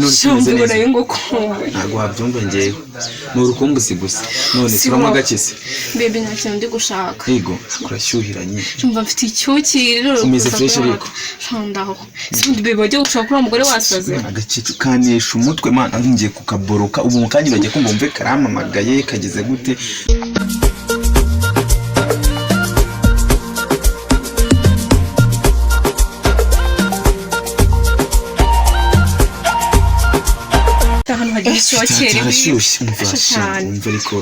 None tumeze Shumva neza. ngukumbuye. Ntabwo wabyumva ngewe. Ni urukumbuzi gusa. None turanywa gake se? Baby, nta kintu ndi gushaka. Yego, kurashyuhiranye. Shumva mfite icyuki rero. Umeze fresh ariko? Ndaho. Sibundi baby wajya gushaka uriya mugore wasaze. Agakecuru kanesha umutwe mana, ngiye kukaboroka ubu mu kanya uragiye kumva wumve karamamagaye kageze gute. Ahantu hagira icyokere. Harashyushye, umva Sha sha, cyane. umva ariko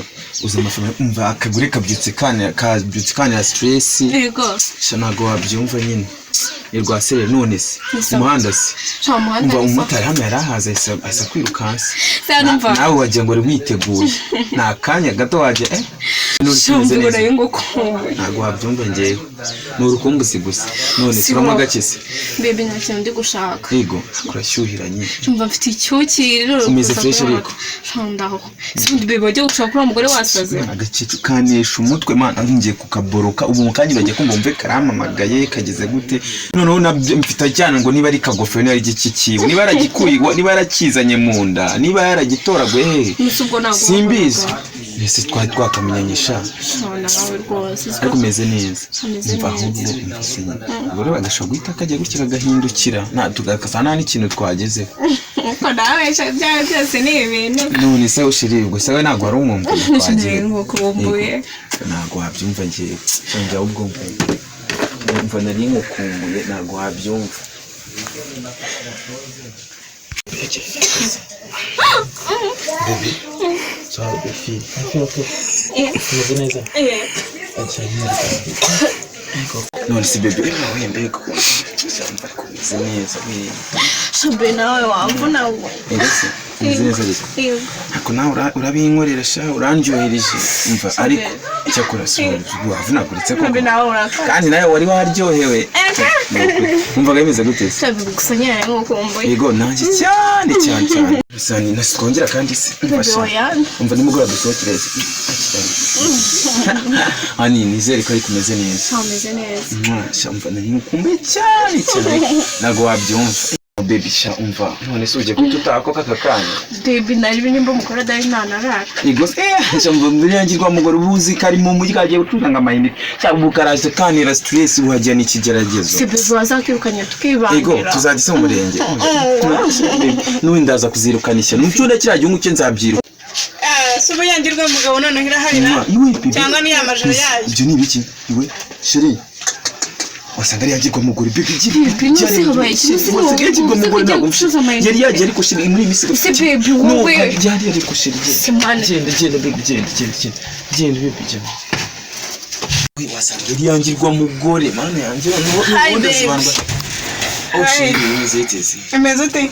uzi amafaranga, umva akagure kabyutse kanira, kabyutse kanira stress. Yego. Sha ntabwo wabyumva nyine. Ni rwa sereri none se. Ni sawa. Umuhanda se? Sha umuhanda Umva ni sawa. umumotari hano yari ahaze ahise kwirukansa. Sha numva. Nawe wagira ngo wari witeguye. Ni akanya gato wajya none Shumva tumeze neza. ngukumbuye. Ntabwo wabyumva ngewe. Ni urukumbuzi gusa. None Si turanywa wowe. gake se? Baby, nta kintu ndi gushaka. Yego, kurashyuhiranye. Shumva mfite icyuki rero. Umeze fresh ariko? Ndaho. Sibundi baby wajya gushaka uriya mugore wasaze. Agakecuru kanesha umutwe mana, ngiye kukaboroka ubu mu kanya uragiye kumva wumve karamamagaye kageze gute. Noneho nabyo mfite cyane ngo niba ari kagofero, niba ari igiki kiwe, niba yaragikuye, niba yarakizanye mu nda, niba yaragitoraguye hehe. Mbese ubwo ntabwo Simbizi. wabonaga. Ese twari twakamenyanyisha? Sha nawe rwose. Ariko umeze neza? Ameze Umva neza. ahubwo umva ubwo rero agashobora guhita kajya gutya kagahindukira nta tugakasa nta n'ikintu twagezeho. Uko nawe sha byawe byose ni ibintu. None se ushiri ubwo se we ntabwo wari umwumva twagiye? Ngukumbuye. Ntabwo wabyumva ngewe. Njya ahubwo mva nari nkukumbuye, ntabwo wabyumva. Ciao Delphine. Okay. Umeze neza? None se bebe we, mbega ukuntu ariko umeze neza we. Shabe nawe wamvuna ngo. Ese umeze neza ariko? Yego. Ariko nawe urabinkorera sha, urandyohereje umva, ariko cyakora si wavunaguritse koko. Shabe nawe urakara. Kandi nawe wari waryohewe. Wumvaga bimeze gute se? Shabe gusa nyine ngukumbuye. Yego, nanjye cyane cyane cyane. Gusa ni twongera kandi se umva Bebe sha. oya. Umva nimugoroba dusohokere. Ani nizere ko ariko umeze neza. Sha umeze neza. Mwah, sha umva nari nkukumbuye cyane cyane. Ntabwo wabyumva. Baby sha umva. None se ugiye guhita utaha koko aka kanya? Baby nari nimba umukora adahari ntanarara. Yego se sha umva mbirangirwa mugore ubuzi kari mu mujyi kagiye gucuranga amayinite. Sha ubu karaje kanira stress uhajya n'ikigeragezo. Si bebe wazakirukanye Yego tukibanira. tuzajya se mu murenge. N'ubu ndaza kuzirukana ishyano. Nucunda kiriya gihugu cye nzabyiruka. Si ubuyangirwa mugabo noneho irahari na Iwe bebe. cyangwa ni ya majoro yayo? Ibyo ni ibiki? Iwe chérie. Wasanga ari yagirwa mugore bebe. Bebe, nuse habaye iki? Nuse Wasanga yagirwa nuse mugore kujya ntabwo gucuruza amayinite. yari yagiye ariko chérie muri iyi minsi. Ese bebe wowe. No, yari ariko chérie genda. Si mwana. Genda genda bebe, genda genda genda. Genda bebe genda. We wasanga yari yangirwa mugore mana yanjye noneho Hi, ubundi babe. asobanura. Oh chérie, umeze ute? Imeze ute?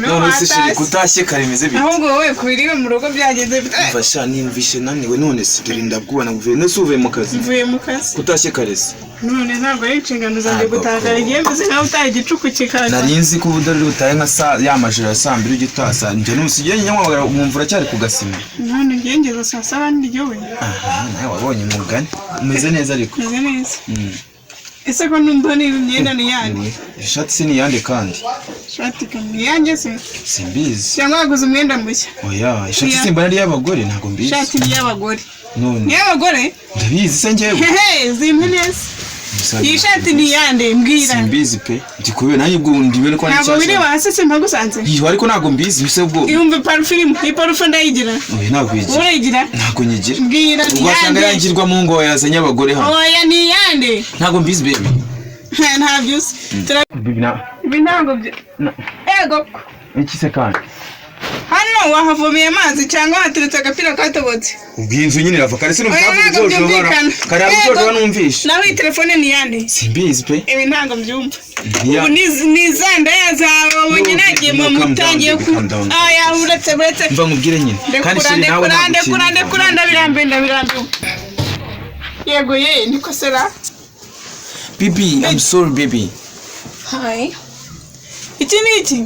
None se chérie kutashye kare bimeze bite? Ahubwo wowe kubiriwe mu rugo byagenze bite? Umva sha nimvishe naniwe none se dore ndabwubana nguvuye none se uvuye mu kazi? Mvuye mu kazi. Kutashye kare se? None ntabwo ari inshingano zanjye Ntabwo gutaha ko- kare, igihe meze nkaho utaha igicuku kikaza. Nari nzi ko ubudari butaye nka saa ya majoro ya saa mbiri ujya utaha saa njye n'umusigiye nyamwamagara umwumva uracyari ku gasima. None ngiye ngeze saa saba niryowe. Aha nawe wabonye umugani. Umeze neza ariko? Meze neza. Ese ko numva niba imyenda ni iyanjye? Ishati si ni iyande kandi? Ishati ni iyanjye se? Simbizi. Cyangwa waguze umwenda mushya? Oya, ishati Iya. simbona ari iy'abagore, ntabwo mbizi. Ishati ni iy'abagore. None Ni iy'abagore? ndabizi se njyewe? Hehe, zimpe neza. Iyi shati ni iyande mbwira. Simbizi pe, ndi kubera nanjye ubwo ndibere ko ari Ntabwo biri nshyashya. hasi simpagusanze. Iyo ariko ntabwo mbizi bise ubwo. Yumva parufe irimo, iyi parufe ndayigira. Oya ntabwo yigira. Urayigira? Ntabwo nyigira. Mbwira ni Ubwo wasanga iyande. yangirwa mu ngo yazanye abagore hano. Oya ni iyande. Ntabwo mbizi baby. Ntabyo uzi. Baby na Ibi ntabwo byo. Ego. Iki se kandi? Hano wahavomeye amazi cyangwa hateretse agapira katobotse? Ubwo iyi nzu nyine irava kare Oya sinumva ntabwo byumvikana. kare Ego. ujojoba numvishe. Naho iyi telefone ni iyande. Simbizi pe. Ibi ntabwo mbyumva. Ntiya- Ubu ni za ndaya zawe wabonye No, nagiye no, mu calm down, mutangiye baby, ku. calm down. Aya uretse uretse. Mva nkubwire nyine. Kandi Ndekura sheri nawe ndekura ntabwo ndekura ukiri. ndekura ndabirambiwe ndabirambiwe. Yego ye niko sera. Baby, I'm sorry baby. Hi. Iki ni iki?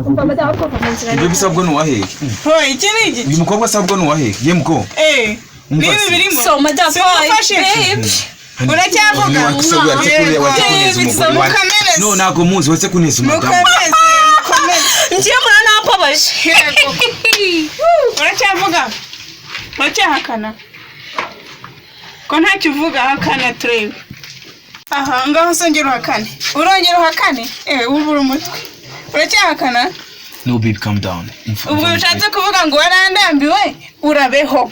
Umva madamu ko mu nzira. Baby sabwo ni uwahehe? Ho iki ni iki? Uyu mukobwa sabwo ni uwahehe? Ye muko. Eh. Umva Nibi se. birimo. So madamu Si wamufashe? babe. Uracyavuga? Yego. Mukamere. No, ntabwo muzi, watse kuneza umudamu. Mukomeze, mukomeze. Yego. Uracyavuga, uracyahakana ko ntacyo uvuga? Hakana turebe. Aha ngaho songera uhakane, urongera uhakane. Ewe, ubura umutwe, uracyahakana? No babe, calm down. Ubwo bishatse kuvuga ngo warandambiwe, urabeho.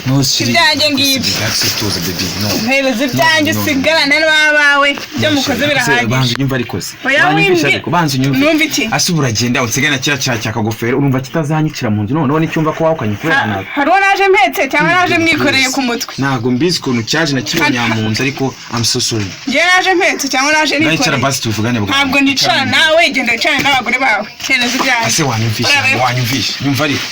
No, chérie. Ibyanjye ngibyo. Tuza baby, no. Mpereza ibyanjye. No, no, no. Usigarane n'abawe, ibyo mukoze birahagije. Banza unyumve ariko se. Oya, Wanyumvishe wimbwira. ariko, banza unyumve. Numva iki? Ase ubu uragenda unsigane na kiriya cya kagofero, urumva kitazanyicira mu nzu noneho n'icyumva ko wahukanye kubera nabi? Hari uwo naje mpetse cyangwa naje mwikoreye ku mutwe? Ntabwo mbizi ukuntu cyaje nakibonye aha mu nzu, ariko I'm so sorry. Njye naje mpetse cyangwa naje Ngaho icara nikoreye? basi tuvugane bwa. Ntabwo nicara nawe, genda wicarane n'abagore bawe. Hereza ibyanjye. Ase wanyumvishe? Urabeho. Wanyumvishe? Nyumva ariko.